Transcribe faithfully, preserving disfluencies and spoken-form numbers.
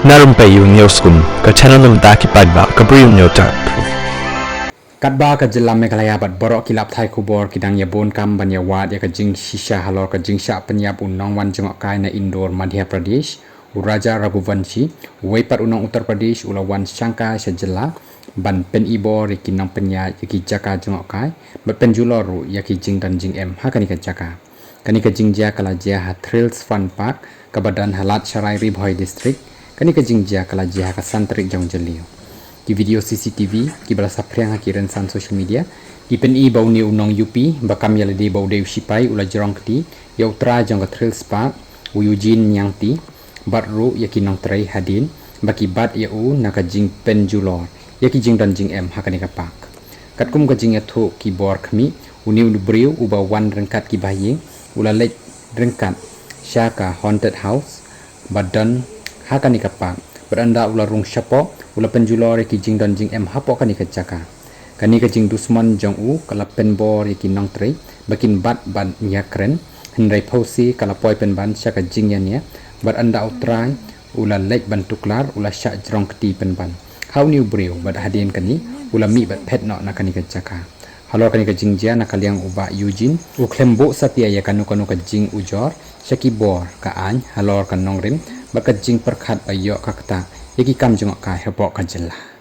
Na Rympei U News Kun, ka channel na bynta ki paidbah ka Bri U News Tech. Katba ka jylla Meghalaya bad baroh ki lad pathai khubor ki dang ïabun kam ban ïawad ïa ka jingshisha halor ka jingshah pynïap u nongwan jngohkai na Indore, Madhya Pradesh, u Raja Raghuvanshi, uwei pat u nong Uttar Pradesh u la wan shangkai sha jylla ban pynibor ïa ki nongpynïaid ïa ki jaka jngohkai bad pynjulor ruh ïa ki jingdon jingem ha kane ka jaka. Kane ka jingjia ka la jia ha Thrills Fun Park kaba don ha Lad Sharai, Ri Bhoi District. Kane ka jingjia ka la jia ha ka san tarik jong Jylliew. Ki video C C T V kiba la saphriang ha ki rynsan social media ki pyni ba une u nong U P ba kam ïalade ba u dei u shipai u la jrong kti ïa u trai jong ka Thrills Park, u Eugene Niangti, bad ruh ïa ki nongtrei hadien ba ki bat ïa u na ka jingpynjulor ïa ki jingdon jingem ha kane ka park. Katkum ka jingïathuh ki bor khmih, une u briew uba wan ryngkat ki bahaïing u la leit ryngkat sha ka haunted house ba don ha kane ka park, bad ynda u la rung shapoh u la pynjulor ïa ki jingdon jingem hapoh kane ka jaka. Kane ka jingdusmon jong u ka la pynbor ïa ki nongtrei ba kin bat ban ïakren, hynrei phewse ka la poi pynban sha ka jingïania, bad ynda u trai u la leit ban tuklar u la shah jrong kti pynban ha une u briew bad hadien kane u la mih bad phet noh na kane ka jaka. Halor kane ka jingjia na ka liang u Bah Eugene u khlem buh satia ïa kano kano ka jingujor sha ki bor ka aiñ halor ka nongrim bad ka jingpyrkhat ba ïoh ka ktah ïa ki kam jngohkai hapoh ka jylla.